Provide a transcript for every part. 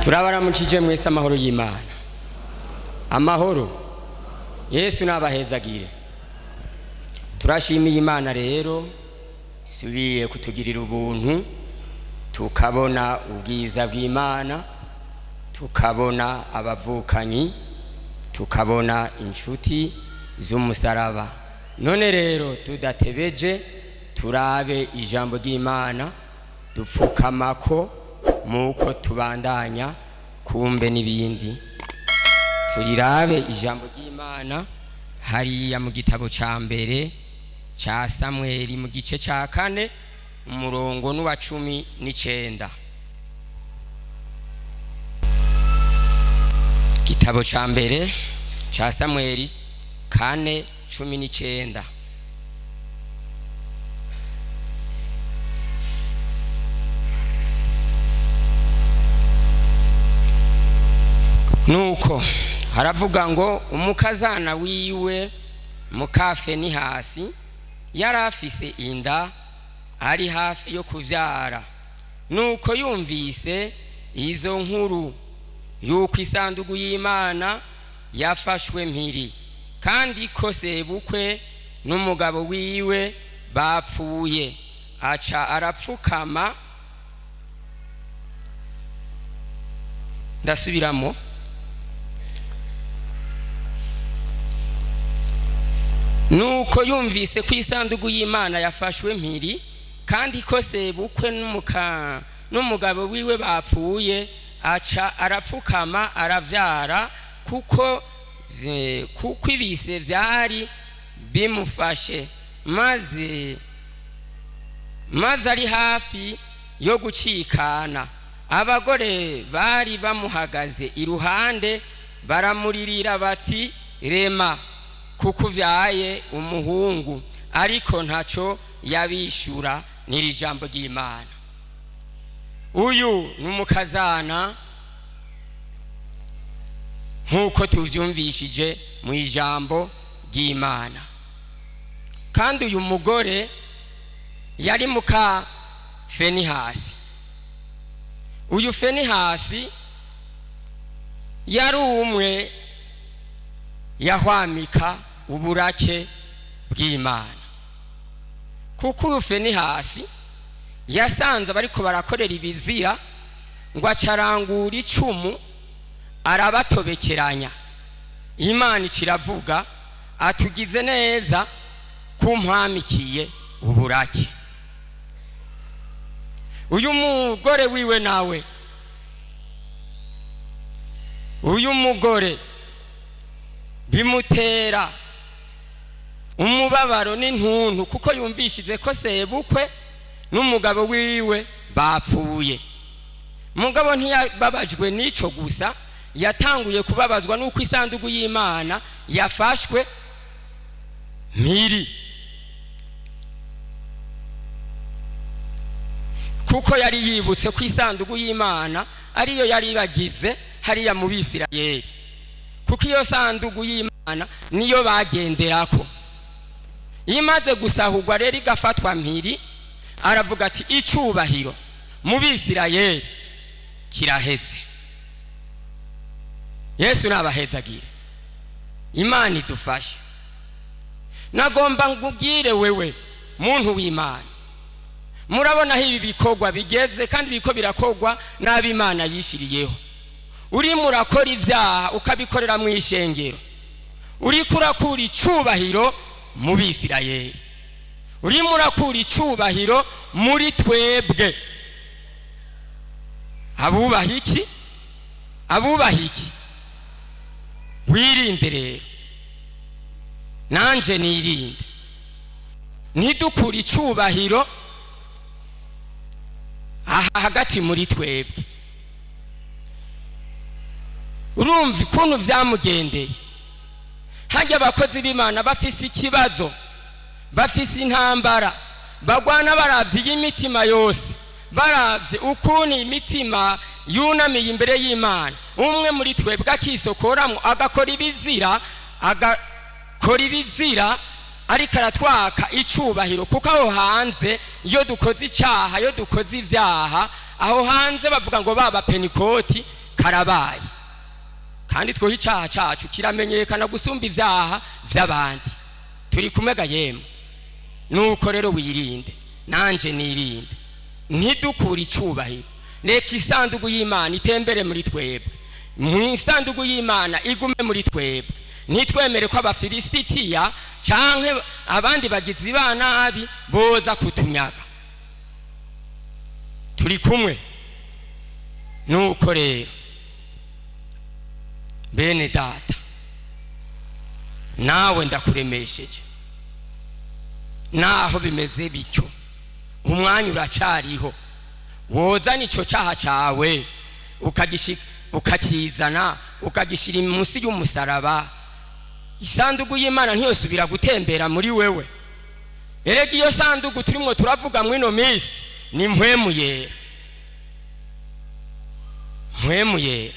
Turabaramukije mwese amahoro y'Imana. Amahoro Yesu nabahezagire. Turashimiye Imana rero subiye kutugirira ubuntu, tukabona ubwiza bw'Imana, tukabona abavukanyi, tukabona inshuti z'umusaraba. None rero tudatebeje turabe ijambo ry'Imana, dupfukamako muko tubandanya kumbe n'ibindi. Turirabe ijambo ry'Imana hariya mu gitabo ca mbere ca Samweli mu gice ca 4 umurongo n'uwa 19. Gitabo ca mbere ca Samweli 4:19. Nuko haravuga ngo umukazana wiwe muka Fenihasi yari afise inda ari hafi yo kuvyara. Nuko yumvise izo nkuru yuko isanduku y'Imana yafashwe mpiri, kandi ko sebukwe n'umugabo wiwe bapfuye, aca arapfukama. Ndasubiramo. Nuko yumvise ko isanduku y'Imana yafashwe mpiri, kandi ko sebukwe n'umugabo wiwe bapfuye, aca arapfukama aravyara, kuko ibise vyari bimufashe, maze ari hafi yo gucikana. Abagore bari bamuhagaze iruhande baramuririra bati: rema, kuko uvyaye umuhungu. Ariko ntaco yabishura. N'iri jambo ry'Imana. Uyu n'umukazana nkuko tuvyumvishije mu ijambo ry'Imana. Kandi uyu mugore yari muka Fenihasi. Uyu Fenihasi yari umwe yahwamika uburake bw'Imana, kuko uyu Fenihasi yasanze bariko barakorera ibizira, ngo acarangura icumu arabatobekeranya. Imana ikiravuga atugize neza kumpamikiye uburake. Uyu mugore wiwe nawe, uyu mugore bimutera umubabaro n'intuntu, kuko yumvishije ko sebukwe n'umugabo wiwe bapfuye. Mugabo ntiyababajwe n'ico gusa, yatanguye kubabazwa n'uko isanduku y'Imana yafashwe mpiri, kuko yari yibutse ko isanduku y'Imana ariyo yari bagize hariya mu Bisirayeli, kuko iyo sanduku y'Imana niyo bagenderako. Imaze gusahurwa rero igafatwa mpiri, aravuga ati icubahiro mu Bisirayeli kiraheze. Yesu nabahezagire. Imana idufashe. Nagomba ngubwire wewe muntu w'Imana, murabona aho ibi bikorwa bigeze, kandi biko birakogwa n'ab'Imana yishiriyeho. Uri murakora ivyaha ukabikorera mu ishengero, uri kurakura icubahiro mu Bisirayeli, uri murakura icubahiro muri twebwe. Abubaha iki? Abubaha iki? Wirinde rero, nanje nirinde, ntidukure icubahiro aha hagati muri twebwe. Urumva ukuntu vyamugendeye. Hajya abakozi b'Imana bafise ikibazo, bafise intambara, bagwana baravye imitima yose, baravye ukuntu imitima yunamiye imbere y'Imana. Umwe muri twebwe akisokoramwo agakora ibizira, ariko aratwaka icubahiro, kuko aho hanze iyo dukoze icyaha, iyo dukoze ivyaha, aho hanze bavuga ngo baba Pentekote Karabaye. Kandi twoha icyaha cyacu kiramenyekana gusumba ibyaha by'abandi. Turi kumega yemwe. Nuko rero wirinde, nanje nirinde, ntidukure icyubahiro. Reka isanduku y'Imana itembere muri twebwe, mu isanduku y'Imana igume muri twebwe. Ntitwemere ko Abafilisitiya cyangwa abandi bagizi ba nabi boza kutunyaga. Turi kumwe. Nuko rero bene data, nawe ndakuremesheje, naho bimeze bityo umwanya uracyariho. Wozana icyo cyaha cyawe ukakizana, ukagishyira munsi y'umusaraba, isanduku y'Imana ntiyosubira gutembera muri wewe. Erega iyo sanduku turimo turavuga mw'ino minsi ni Mpwemu Yera. Mpwemu Yera.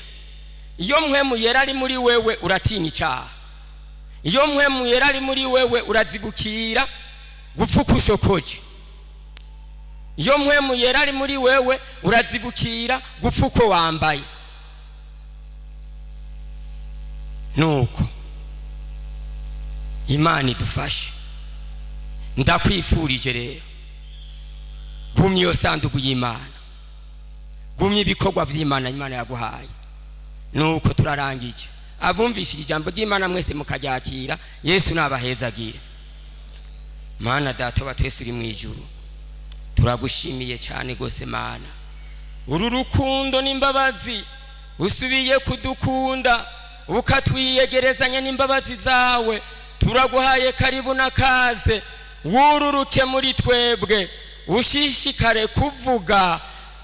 Iyo Mpwemu Yera ari muri wewe, uratinya icyaha. Iyo Mpwemu Yera ari muri wewe, urazibukira gupfuka ushokoje. Iyo Mpwemu Yera ari muri wewe, urazibukira gupfa uko wambaye. Nuko Imana idufashe. Ndakwifurije rero, gumya iyo sanduku y'Imana, gumya ibikorwa by'Imana Imana yaguhaye. Nuko turarangije. Abumvishije ijambo ry'Imana mwese mukaryakira, Yesu nabahezagire. Mana Data wa twese uri mu ijuru, turagushimiye cyane gose Mana, uru rukundo n'imbabazi usubiye kudukunda, ukatwiyegerezanya n'imbabazi zawe. Turaguhaye karibu na kaze, wururuke muri twebwe, ushishikare kuvuga.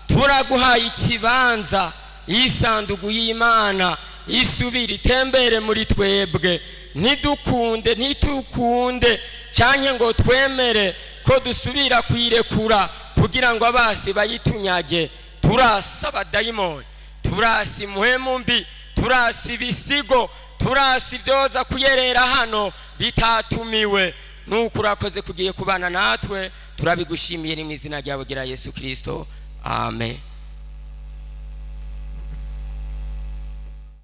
Turaguhaye ikibanza, isanduku y'Imana isubire itembere muri twebwe. Ntidukunde, ntitukunde cyane ngo twemere ko dusubira kuyirekura kugira ngo abasi bayitunyage. Turasa abadayimoni, turasa impwemu mbi, turasa ibisigo, turasa ibyoza kuyerera hano bitatumiwe. Nuko urakoze kugiye kubana natwe, turabigushimiye ni mu izina ryawe gira Yesu Kristo, amen.